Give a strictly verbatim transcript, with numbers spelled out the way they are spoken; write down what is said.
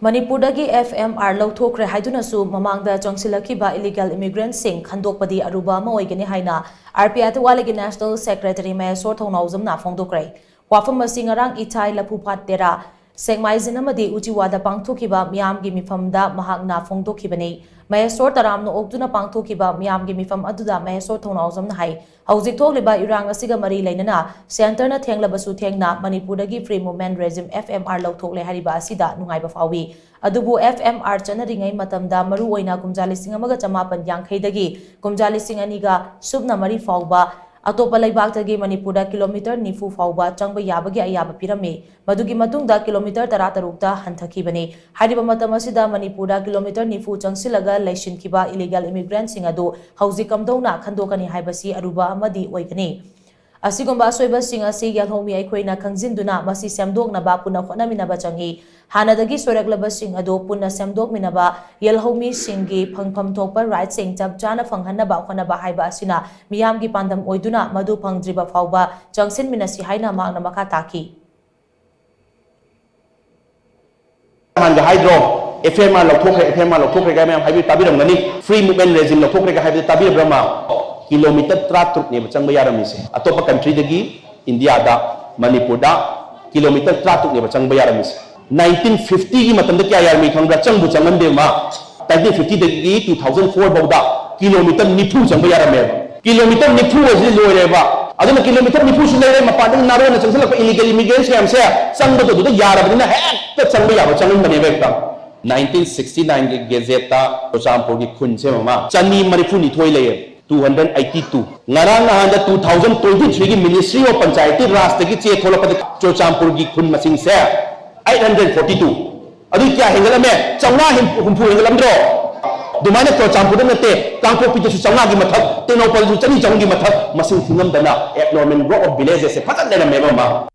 ꯃꯅꯤꯄꯨꯔꯗꯒꯤ F M R ꯂꯧꯊꯣꯛꯈ꯭ꯔꯦ ꯍꯥꯏꯗꯨꯅꯁꯨ ꯃꯃꯥꯡꯗ ꯆꯪꯁꯤꯜꯂꯛꯈꯤꯕ illegal immigrantꯁꯤꯡ ꯈꯟꯗꯣꯛꯄꯗꯤ ꯑꯔꯨꯕ ꯑꯃ ꯑꯣꯏꯒꯅꯤ ꯍꯥꯏꯅ R P I ꯊꯧꯕꯥꯜꯒꯤ National Secretary ꯃꯍꯦꯁꯣꯔ ꯊꯧꯅꯥꯎꯖꯝꯅ ꯐꯣꯡꯗꯣꯛꯈ꯭ꯔꯦ꯫ ꯋꯥꯐꯝ ꯑꯁꯤ ꯉꯔꯥꯡ ꯏꯊꯥꯏ ꯂꯐꯨꯐꯥꯠ ꯇꯦꯔꯥ, ꯁꯦꯛꯃꯥꯏꯖꯤꯟ ꯑꯃꯗꯤ ꯎꯆꯤꯋꯥꯗ ꯄꯥꯡꯊꯣꯛꯈꯤꯕ ꯃꯤꯌꯥꯝꯒꯤ ꯃꯤꯐꯝꯗ ꯃꯍꯥꯛꯅ ꯐꯣꯡꯗꯣꯛꯈꯤꯕꯅꯤ꯫ ꯃꯍꯦꯁꯣꯔ ꯇꯔꯥꯝꯅ ꯑꯣꯛꯇꯨꯅ ꯄꯥꯡꯊꯣꯛꯈꯤꯕ ꯃꯤꯌꯥꯝꯒꯤ ꯃꯤꯐꯝ ꯑꯗꯨꯗ ꯃꯍꯦꯁꯣꯔ ꯊꯧꯅꯥꯎꯖꯝꯅ ꯍꯥꯏ, ꯍꯧꯖꯤꯛ ꯊꯣꯛꯂꯤꯕ ꯏꯔꯥꯡ ꯑꯁꯤꯒ ꯃꯔꯤ ꯂꯩꯅꯅ centreꯅ ꯊꯦꯡꯂꯕꯁꯨ ꯊꯦꯡꯅ ꯃꯅꯤꯄꯨꯔꯗꯒꯤ Free Movement Regime F M R ꯂꯧꯊꯣꯛꯂꯦ ꯍꯥꯏꯔꯤꯕ ꯑꯁꯤꯗ ꯅꯨꯡꯉꯥꯏꯕ ꯐꯥꯎꯏ꯫ ꯑꯗꯨꯕꯨ F M R ꯆꯠꯅꯔꯤꯉꯩ ꯃꯇꯝꯗ ꯃꯔꯨ ꯑꯣꯏꯅ ꯀꯨꯝꯖꯥ ꯂꯤꯁꯤꯡ ꯑꯃꯒ ꯆꯃꯥꯄꯟ ꯌꯥꯡꯈꯩꯗꯒꯤ ꯀꯨꯝꯖꯥ ꯂꯤꯁꯤꯡ ꯑꯅꯤꯒ ꯁꯨꯞꯅ ꯃꯔꯤ ꯐꯥꯎꯕ ꯑꯇꯣꯞꯄ ꯂꯩꯕꯥꯛꯇꯒꯤ ꯃꯅꯤꯄꯨꯔꯗ kilometre ꯅꯤꯐꯨ ꯐꯥꯎꯕ ꯆꯪꯕ ꯌꯥꯕꯒꯤ ꯑꯌꯥꯕ ꯄꯤꯔꯝꯃꯤ꯫ ꯃꯗꯨꯒꯤ ꯃꯇꯨꯡꯗ kilometre ꯇꯔꯥꯇꯔꯨꯛꯇ ꯍꯟꯊꯈꯤꯕꯅꯤ꯫ ꯍꯥꯏꯔꯤꯕ ꯃꯇꯝ ꯑꯁꯤꯗ ꯃꯅꯤꯄꯨꯔꯗ kilometre ꯅꯤꯐꯨ ꯆꯪꯁꯤꯜꯂꯒ ꯂꯩꯁꯤꯟꯈꯤꯕ illegal immigrantꯁꯤꯡ ꯑꯗꯨ ꯍꯧꯖꯤꯛ ꯀꯝꯗꯧꯅ ꯈꯟꯗꯣꯛꯀꯅꯤ ꯍꯥꯏꯕꯁꯤ ꯑꯔꯨꯕ ꯑꯃꯗꯤ ꯑꯣꯏꯒꯅꯤ꯫ ꯑꯁꯤꯒꯨꯝꯕ ꯑꯁꯣꯏꯕꯁꯤꯡ ꯑꯁꯤ ꯌꯦꯜꯍꯧꯃꯤ ꯑꯩꯈꯣꯏꯅ ꯈꯪꯖꯤꯟꯗꯨꯅ ꯃꯁꯤ ꯁꯦꯝꯗꯣꯛꯅꯕ ꯄꯨꯟꯅ ꯍꯣꯠꯅꯃꯤꯟꯅꯕ ꯆꯪꯏ꯫ ꯍꯥꯟꯅꯗꯒꯤ ꯁꯣꯏꯔꯛꯂꯕꯁꯤꯡ ꯑꯗꯨ ꯄꯨꯟꯅ ꯁꯦꯝꯗꯣꯛꯃꯤꯟꯅꯕ, ꯌꯦꯜꯍꯧꯃꯤꯁꯤꯡꯒꯤ ꯐꯪꯐꯝ ꯊꯣꯛꯄ rightꯁꯤꯡ ꯆꯞ ꯆꯥꯅ ꯐꯪꯍꯟꯅꯕ ꯍꯣꯠꯅꯕ ꯍꯥꯏꯕ ꯑꯁꯤꯅ ꯃꯤꯌꯥꯝꯒꯤ ꯄꯥꯟꯗꯝ ꯑꯣꯏꯗꯨꯅ ꯃꯗꯨ ꯐꯪꯗ꯭ꯔꯤꯕ ꯐꯥꯎꯕ ꯆꯪꯁꯤꯟꯃꯤꯟꯅꯁꯤ ꯍꯥꯏꯅ ꯃꯍꯥꯛꯅ ꯃꯈꯥ ꯇꯥꯈꯤ꯫ ꯅꯍꯥꯟꯒ ꯍꯥꯏꯗ꯭ꯔꯣ, F M R ꯂꯧꯊꯣꯛꯈ꯭ꯔꯦ, F M R ꯂꯧꯊꯣꯛꯈ꯭ꯔꯦ ꯀꯥꯏ ꯃꯌꯥꯝ ꯍꯥꯏꯕꯤ ꯇꯥꯕꯤꯔꯝꯒꯅꯤ꯫ Free Movement Regime ꯂꯧꯊꯣꯛꯈ꯭ꯔꯦ ꯀꯥꯏ ꯍꯥꯏꯕꯗꯤ ꯇꯥꯕꯤꯔꯕ꯭ꯔꯥ, ꯑꯃ? Kilometre ꯇꯔꯥꯇꯔꯨꯛꯅꯦꯕ ꯆꯪꯕ ꯌꯥꯔꯝꯃꯤꯁꯦ꯫ ꯑꯇꯣꯞꯄ countryꯗꯒꯤ ꯏꯟꯗꯤꯌꯥꯗ, ꯃꯅꯤꯄꯨꯔꯗ kilometre ꯇꯔꯥꯇꯔꯨꯛꯅꯦꯕ ꯆꯪꯕ ꯌꯥꯔꯝꯃꯤꯁꯦ꯫ Nineteen fiftyꯒꯤ ꯃꯇꯝꯗ ꯀꯌꯥ ꯌꯥꯔꯝꯃꯤ ꯈꯪꯕ꯭ꯔꯥ? ꯆꯪꯕꯨ ꯆꯪꯉꯝꯗꯦ, ꯃꯥ꯫ Nineteen fiftyꯗꯒꯤ two thousand four ꯐꯥꯎꯗ kilometre ꯅꯤꯐꯨ ꯆꯪꯕ ꯌꯥꯔꯝꯃꯦꯕ꯫ Kilometre ꯅꯤꯐꯨ ꯑꯁꯤꯗꯤ ꯂꯣꯏꯔꯦꯕ꯫ ꯑꯗꯨꯅ kilometre ꯅꯤꯐꯨꯁꯨ ꯂꯩꯔꯦ, ꯃꯄꯥꯟꯗꯒꯤ ꯅꯥꯔꯣꯟꯅ ꯆꯪꯁꯤꯜꯂꯛꯄ illegal immigrants ꯃꯌꯥꯝꯁꯦ ꯆꯪꯕꯗꯣ ꯑꯗꯨꯗ ꯌꯥꯔꯕꯅꯤꯅ ꯍꯦꯛꯇ ꯆꯪꯕ ꯌꯥꯕ ꯆꯪꯍꯟꯕꯅꯦꯕ ꯍꯦꯛꯇ꯫ Nineteen sixty nineꯒꯤ gazetteꯇ ꯆꯨꯔꯆꯥꯟꯄꯨꯔꯒꯤ ꯈꯨꯟꯁꯦ, ꯃꯃꯥ, ꯆꯅꯤ ꯃꯔꯤꯐꯨ ꯅꯤꯊꯣꯏ ꯂꯩꯌꯦꯕ, two hundred eighty two꯫ ꯉꯔꯥꯡ ꯅꯍꯥꯟꯗ two thousand twenty threeꯒꯤ Ministry of Panchayati Rajꯇꯒꯤ ꯆꯦ ꯊꯣꯛꯂꯛꯄꯗ ꯆꯨꯔꯆꯥꯟꯄꯨꯔꯒꯤ ꯈꯨꯟ ꯃꯁꯤꯡꯁꯦ eight hundred forty two꯫ ꯑꯗꯨ ꯀꯌꯥ ꯍꯦꯟꯒꯠꯂꯝꯃꯦ? ꯆꯥꯝꯃꯉꯥ ꯍꯨꯝꯐꯨ ꯍꯦꯟꯒꯠꯂꯝꯗ꯭ꯔꯣ? ꯑꯗꯨꯃꯥꯏꯅ ꯆꯨꯔꯆꯥꯟꯄꯨꯔꯗ ꯅꯠꯇꯦ, ꯀꯥꯡꯄꯣꯛꯄꯤꯗꯁꯨ ꯆꯥꯝꯃꯉꯥꯒꯤ ꯃꯊꯛ, ꯇꯦꯡꯅꯧꯄꯜꯗꯁꯨ ꯆꯅꯤ ꯆꯍꯨꯝꯒꯤ ꯃꯊꯛ, ꯃꯁꯤꯡ ꯊꯤꯉꯝꯗꯅ abnormal growth of villagessꯁꯦ ꯐꯖꯅ ꯂꯩꯔꯝꯃꯦꯕ, ꯃꯃꯥ꯫